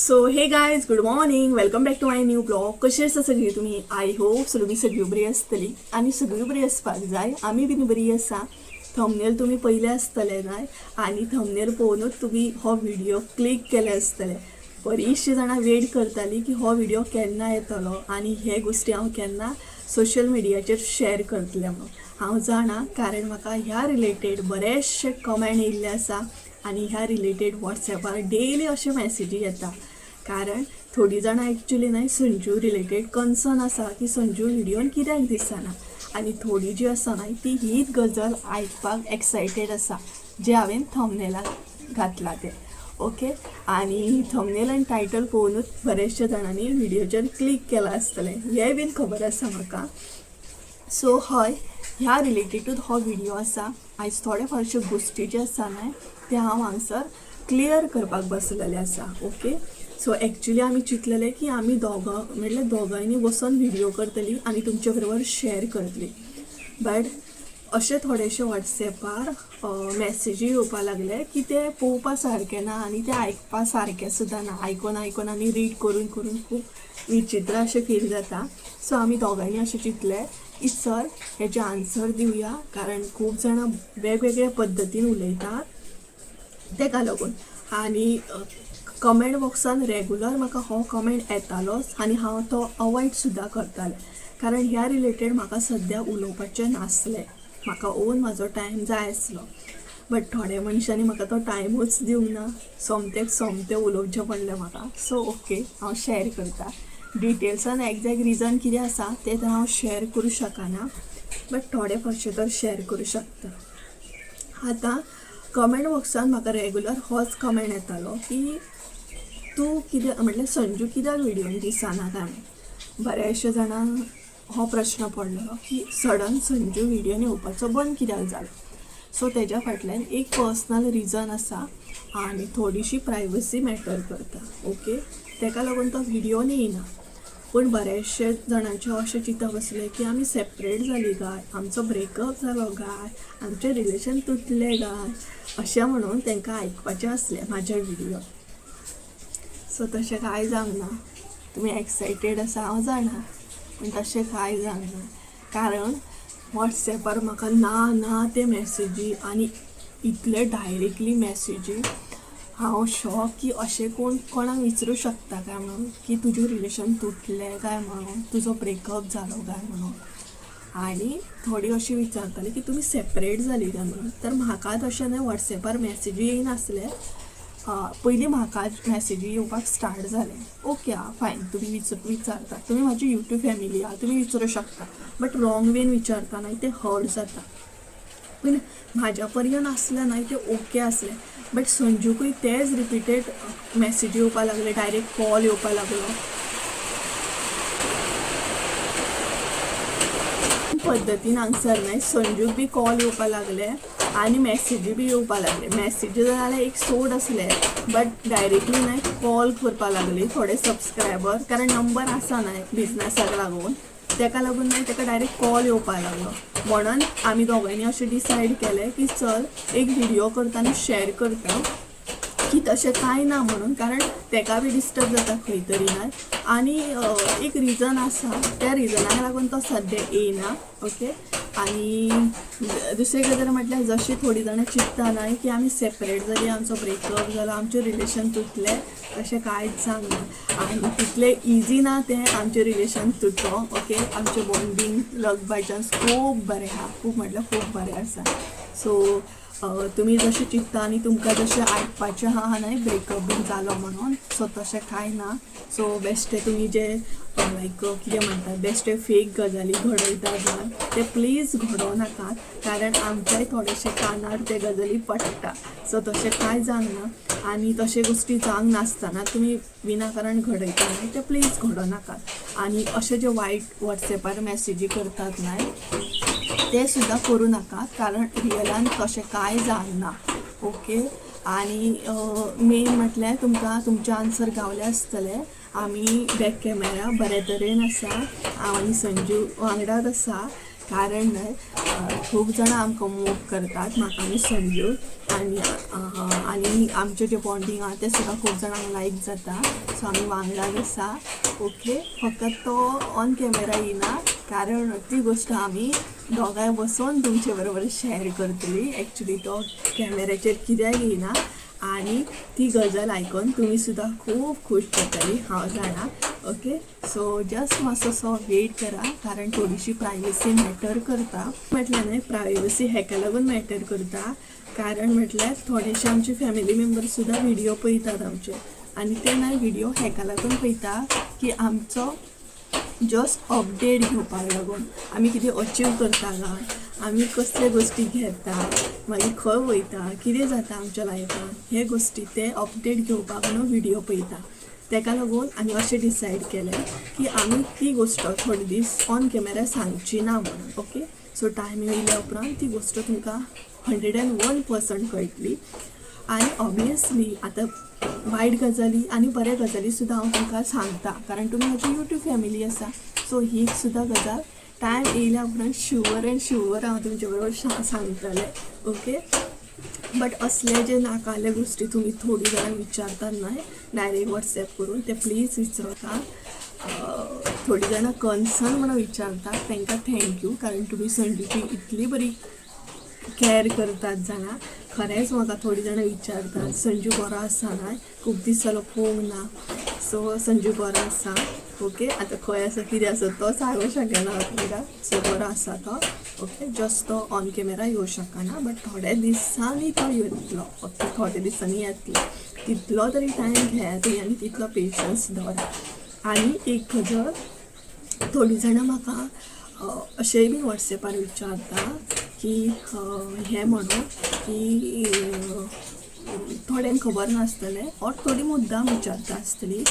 So hey guys, good morning, welcome back to my new vlog. कशी आसा सगळी तुमी? I hope सगळीं सगळीं बरी आसतली आनी सगळीं बरी आसपाक जाय. आमी बीन बरी आसा. थंबनेल तुमी पयले आसतले न्हय, आनी थंबनेल पळोवनूच तुमी हो व्हिडिओ क्लिक केले आसतले. बरीचशीं जाणां वेट करताली की हो व्हिडिओ केन्ना येतलो आनी हे गोश्टी हांव केन्ना सोशल मिडियाचेर शेअर करतलें म्हणून. हांव जाणा, कारण म्हाका ह्या रिलेटेड बरेचशे कमेंट येयल्ले आसा आनी ह्या रिलेटेड वॉट्सॅपार डेली अशे मॅसेजी येता. कारण थोडीं जाणां एक्चुली न्हय संजू रिलेटेड कन्सर्न आसा की संजू व्हिडियोन कित्याक दिसना, आनी थोडीं जी आसा न्हय ती हीच गजाल आयकपाक एक्सायटेड आसा जे हांवें थंबनेलाक घातलां तें. ओके, आनी थंबनेल आनी टायटल पळोवनूच बरेचशे जाणांनी व्हिडियोचेर क्लिक केलां आसतलें, हें बीन खबर आसा म्हाका. सो हय, ह्या रिलेटेडूच हो व्हिडियो आसा. आयज थोडे फारश्यो गोश्टी ज्यो आसा न्हय ते हांव हांगसर क्लियर करपाक बसलेलें आसा. ओके, सो एक्चुली आमी चिंतलेलें की आमी दोगां म्हटल्यार दोगांयनी बसोन व्हिडियो करतली आनी तुमचे बरोबर शेअर करतली. बट अशे थोडेशे वॉट्सॅपार मॅसेजी येवपा लागले की ते पळोवपा सारके ना आनी ते आयकपा सारके सुद्दां ना. आयकोन आयकोन आनी रीड करून करून खूब विचित्र अशें फील जाता. सो आमी दोगांयनी अशें चिंतलें की सर हेजें आन्सर दिवया, कारण खूब जाणां वेगवेगळ्या पद्दतीन उलयतात तेका लागून. आनी कमेंट बॉक्सान रेगुलर म्हाका हो कमेंट येतालोच आनी हांव तो अवॉयड सुद्दां करतालें, कारण ह्या रिलेटेड म्हाका सद्या उलोवपाचें नासलें. म्हाका ओन म्हाजो टायम जाय आसलो. बट थोड्या मनशांनी म्हाका तो टायमूच दिवंक ना, सोमतेक सोमतें उलोवचें पडलें म्हाका. सो ओके, हांव शेअर करता डिटेल्सान एग्जॅक्ट रिजन कितें आसा तें तर हांव शेअर करूं शकना, बट थोडे फारशे तर शेअर करूं शकता. आतां कमेंट बॉक्सान म्हाका रेगुलर होच कमेंट येतालो की तूं कित्याक म्हटल्यार संजू कित्याक व्हिडियोन दिसना काय म्हणून. बऱ्याचशा जाणांक हो प्रश्न पडलेलो की सडन संजू व्हिडियोन येवपाचो बंद कित्याक जालो. सो तेज्या फाटल्यान एक पर्सनल रिजन आसा आनी थोडीशी प्रायवसी मॅटर करता. ओके, तेका लागून तो व्हिडियोन येयना. पूण बरेचशे जाणांचें अशें चिंतप आसलें की आमी सेपरेट जालीं काय, आमचो ब्रेकअप जालो काय, आमचें रिलेशन तुटलें काय, अशें म्हणून तांकां आयकपाचें आसलें म्हाज्या व्हिडियो. सो तशें कांय जावंक ना. तुमी एक्सायटेड आसा हांव जाणा, पूण तशें कांय जावंक ना. कारण वॉट्सॅपार म्हाका ना ना ते मॅसेजी आनी इतले डायरेक्टली मॅसेजी, हांव शॉक की अशें कोण कोणाक विचारूं शकता काय म्हणून की तुजें रिलेशन तुटलें काय म्हणून, तुजो ब्रेकअप जालो काय म्हणून. आनी थोडीं अशीं विचारतालीं की तुमी सेपरेट जालीं काय म्हणून. तर म्हाका तशें न्हय वॉट्सॅपार मॅसेजी येयनासले. पयलीं म्हाका मॅसेजी येवपाक स्टार्ट जालें. ओके आं, फायन, तुमी विचारता, तुमी म्हाजी यूट्यूब फॅमिली आहा, तुमी विचारूं शकता, बट रॉंग वेन विचारता न्हय तें हर्ट जाता. पूण म्हाज्या पर्यंत आसलें न्हय तें ओके आसलें, बट संजूकूय तेच रिपीटेड मॅसेजी येवपा लागले, डायरेक्ट कॉल येवपा लागलो. पद्दतीन हांगसर न्हय संजूक बी कॉल येवपा लागले आनी मॅसेजी बी येवपा लागले. मॅसेजी जाल्यार एक सोड आसले, बट डायरेक्टली न्हय कॉल करपा लागली थोडे सबस्क्रायबर, कारण नंबर आसा न्हय बिजनसाक लागून, तेका लागून न्हय तेका डायरेक्ट कॉल येवपा लागलो. म्हणून आमी दोगांयनी अशें डिसायड केलें की चल एक व्हिडियो करता आनी शेअर करता की तशें कांय ना म्हणून, कारण तेका बी डिस्टर्ब जाता खंय तरी न्हय. आनी एक रिजन आसा, त्या रिजनाक लागून तो सद्या येयना. ओके, आनी दुसरी गजाल म्हटल्यार जशी थोडीं जाणां चिंत्ता न्हय की आमी सेपरेट जाली, आमचो ब्रेकअप जालो, आमचें रिलेशन तुटलें, तशें कांयच जावंक ना. आनी तितलें इजी ना तें आमचें रिलेशन तुटो. ओके, आमचें बॉन्डींग लक बाय चान्स खूब बरें आहा, खूब म्हटल्यार खूब बरें आसा. सो तुमी जशें चिंत्ता आनी तुमकां जशें आयकपाचें आहा न्हय ब्रेकअप बीन जालो म्हणून, सो तशें कांय ना. सो बेश्टे तुमी जे लायक कितें म्हणटात, बेश्टे फेक गजाली घडयतात न्हय ते प्लीज घडोवं नाकात, कारण आमच्याय थोडेशे कानार ते गजाली पडटा. सो तशें कांय जावंक ना आनी तशे गोश्टी जावंक नासतना तुमी विनाकारण घडयता न्हय ते प्लीज घडोवं नाकात. आनी अशे जे वायट वॉट्सॅपार मॅसेजी करतात न्हय ते सुद्दां करूं नाकात, कारण रियलान तशें कांय जावंक ना. ओके, आनी मेन म्हटल्यार तुमकां तुमचे आन्सर गावले आसतले. आमी बॅक कॅमेरा बरे तरेन आसा, हांव आनी संजू वांगडाच आसा. कारण न्हय खूब जाणां आमकां मोग करतात, म्हाका आनी संजू, आनी आनी आमचें जें बॉन्डींग आहा तें सुद्दां खूब जाणांक लायक जाता. सो आमी वांगडाच आसा. ओके, फकत तो ऑन कॅमेरा येयना कारण ती गोश्ट आमी दोगांय बसोन तुमचे बरोबर शेअर करतली. एक्चुली तो कॅमेऱ्याचेर कित्याक येयना आनी ती गजाल आयकून तुमी सुद्दां खूब खूश जातली हांव जाणा. ओके, सो जस्ट मातसो वेट करा कारण थोडीशी प्रायवसी मॅटर करता. म्हटल्यार न्हय प्रायवसी हेका लागून मॅटर करता कारण म्हटल्यार थोडेशे आमचे फॅमिली मेंबर्स सुद्दां व्हिडियो पळयतात आमचे आनी ते न्हय व्हिडियो हेका लागून पळयता की आमचो जस्ट अपडेट घेवपाक लागून आमी कितें अचीव करता काय, आमी कसले गोश्टी घेता, मागीर खंय वयता, कितें जाता आमच्या लायफान, हे गोश्टी ते अपडेट घेवपाक म्हणून व्हिडियो पळयता. तेका लागून आमी अशें डिसायड केलें की आमी ती गोश्ट थोडे दीस ऑन कॅमेरा सांगची ना म्हणून. ओके, सो टायम येयल्या उपरांत ती गोश्ट तुमकां 101% कळटली. आनी ऑबियसली आतां वायट गजाली आनी बऱ्या गजाली सुद्दां हांव तुमकां सांगता कारण तुमी म्हजी यूट्यूब फॅमिली आसा. सो ही सुद्दां गजाल टायम येयल्या उपरांत शुवर अँड शुवर हांव तुमचे बरोबर सांगतलें. ओके, बट असले जे नाकाले गोश्टी तुमी थोडी जाणां विचारतात न्हय डायरेक्ट वॉट्सॅप करून, ते प्लीज विचारता. थोडी जाणां कन्सर्न म्हणून विचारतात, तांकां thank you कारण तुमी संजूची इतली बरी कॅर करतात जाणा. खरेंच म्हाका थोडी जाणां विचारतात संजू बरो आसा न्हय, खूब दीस जालो पळोवंक ना, सो संजू बरो आसा. ओके, आतां खंय आसा कितें आसा तो सांगूंक शकना हांव तुमकां. सो बरो आसा तो. ओके, जस्ट तो ऑन कॅमेरा येवं शकना बट थोड्या दिसांनी तो येतलो. ओके, थोड्या दिसांनी येतलो, तितलो तरी टायम घेयात तुमी आनी तितलो पेशन्स दवरात. आनी एक गजाल, थोडीं जाणां म्हाका अशेंय बी वॉट्सॅपार विचारता की हें म्हणून की थोड्यांक खबर नासतलें ऑर थोडीं मुद्दाम विचारता आसतली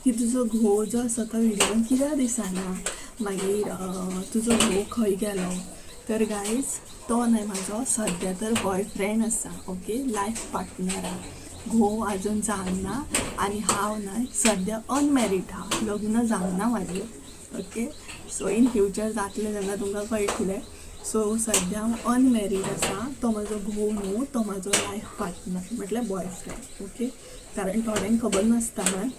की तुजो घोव जो आसा तो व्हिडियोन कित्याक दिसना, मागीर तुजो घोव खंय गेलो. तर गायज तो न्हय म्हाजो सद्या तर बॉयफ्रेंड आसा. ओके, लायफ पार्टनर आहा, घोव आजून जावंक ना आनी हांव न्हय सद्या अनमॅरीड आहा, लग्न जावंक ना म्हाजें. ओके, सो इन फ्युचर जातलें तेन्ना तुमकां कळटलें. सो सद्या हांव अनमॅरीड आसा, तो म्हाजो घोव न्हू, तो म्हाजो लायफ पार्टनर म्हटल्यार बॉयफ्रेंड. ओके, कारण थोड्यांक खबर नासता न्हय,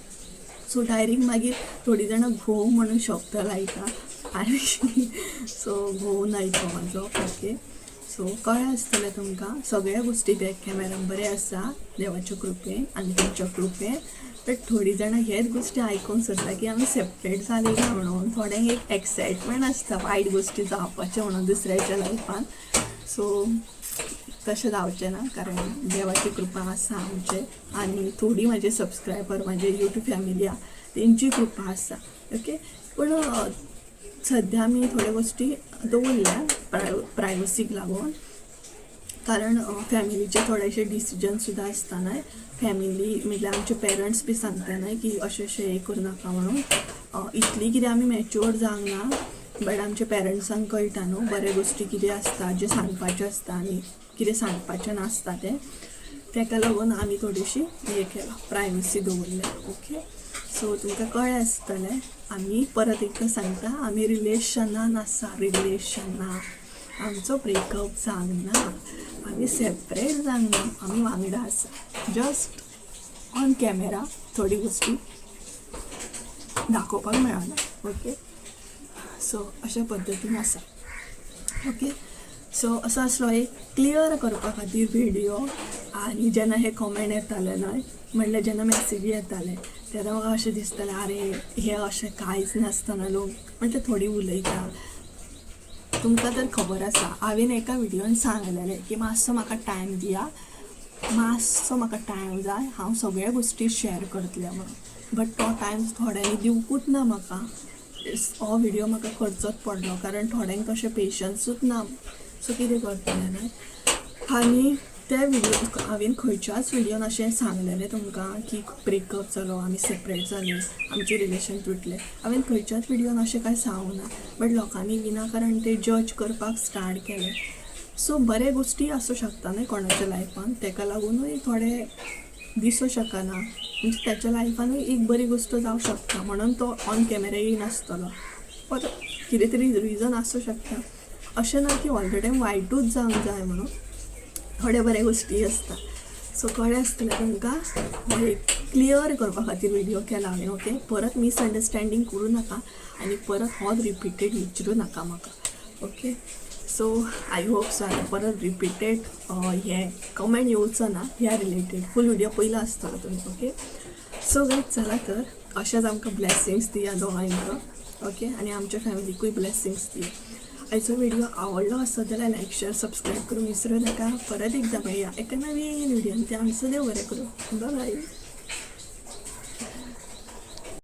सो डायरेक्ट मागीर थोडीं जाणां घोव म्हणून शब्द लायता आनी सो घोव न्हय तो म्हाजो. ओके, सो कळ्ळें आसतलें तुमकां सगळ्या गोश्टी बॅक कॅमेरान बरें आसा देवाच्या कृपेन आनी तुमच्या कृपेन. बट थोडीं जाणां हेच गोश्टी आयकूंक सोदता की आमी सेपरेट जाली काय म्हणून. थोड्यांक एक एक्सायटमेंट आसता वायट गोश्टी जावपाचें म्हणून दुसऱ्याच्या लायफान. सो तशें जावचें ना कारण देवाची कृपा आसा आमचेर आनी थोडी म्हाजे सबस्क्रायबर म्हाजे यूट्यूब फॅमिली आहा तेंची कृपा आसा. ओके, पूण सद्या आमी थोड्यो गोश्टी दवरल्या प्रायवसीक लागून कारण फॅमिलीचे थोडेशे डिसिजन सुद्दां आसता न्हय. फॅमिली म्हटल्यार आमचे पेरंट्स बी सांगता न्हय की अशें अशें हें करूं नाका म्हणून. इतली कितें आमी मॅच्युअर्ड जावंक ना बट आमच्या पेरंट्सांक कळटा न्हू बऱ्यो गोश्टी कितें आसता जें सांगपाचें आसता आनी कितें सांगपाचें नासता तें, तेका लागून आमी थोडीशी हें केलां, प्रायवसी दवरल्या. ओके, सो तुमकां कळ्ळें आसतलें. आमी परत एकदां सांगता आमी रिलेशनान आसा, रिलेशनान आमचो ब्रेकअप जावंक ना, आमी सेपरेट जावंक ना, आमी वांगडा आसा. जस्ट ऑन कॅमेरा थोडी गोश्टी दाखोवपाक मेळना. ओके, सो अशा पद्दतीन आसा. ओके, सो असो आसलो एक क्लियर करपा खातीर व्हिडियो. आनी जेन्ना हे कॉमेंट येताले न्हय, म्हणल्यार जेन्ना मॅसेजी येताले तेन्ना म्हाका अशें दिसतालें आरे हें अशें कांयच नासतना लोक म्हटल्यार थोडी उलयता. तुमकां तर खबर आसा हांवें एका व्हिडियोन सांगलेलें की मातसो म्हाका टायम दिया, मातसो म्हाका टायम जाय, हांव सगळ्या गोश्टी शेअर करतलें म्हणून. बट तो टायम थोड्यांनी दिवंकूच ना म्हाका. हो व्हिडियो म्हाका करचोच पडलो कारण थोड्यांक तशें पेशन्सूच ना. सो कितें करतलें न्हय. आनी ते व्हिडियो हांवें खंयच्याच व्हिडियोन अशें सांगलेलें तुमकां की ब्रेकअप जालो, आमी सेपरेट जाले, आमचें रिलेशन तुटलें, हांवें खंयच्याच व्हिडियोन अशें कांय सांगूंक ना. बट लोकांनी विनाकारण ते जज करपाक स्टार्ट केलें. सो बरे गोश्टी आसूं शकता न्हय कोणाच्या लायफान, तेका लागुनूय थोडे दिसूं शकना, म्हणजे त्याच्या लायफानूय एक बरी गोश्ट जावं शकता म्हणून तो ऑन कॅमेरा येयनासतलो, पर कितें तरी रिजन आसूं शकता. अशें ना की ऑल the time वायटूच जावंक जाय म्हणून, थोडे बरे गोश्टी आसता. सो कळ्ळें आसतलें तुमकां, हो एक क्लियर करपा खातीर व्हिडियो केला हांवें. ओके, परत मिसअंडरस्टँडींग करूं नाका आनी परत होच रिपीटेड विचारूं नाका म्हाका. Okay, so I hope so आतां परत रिपीटेड हे कमेंट येवचो ना ह्या रिलेटेड. फूल व्हिडिओ पयलो आसतलो तुमी. ओके, सो गायज, चला तर अशेंच आमकां ब्लेसिंग्स दिया दोगांयक. ओके, आनी आमच्या फॅमिलीकूय ब्लेसिंग्स दिया. आयचो व्हिडिओ आवडलो आसत जाल्यार लायक, शेअर, सबस्क्रायब करूंक विसरूं नाका. परत एकदां मेळया एका नवीन व्हिडियोन. ते आमचो देव बरें करूं. बाय.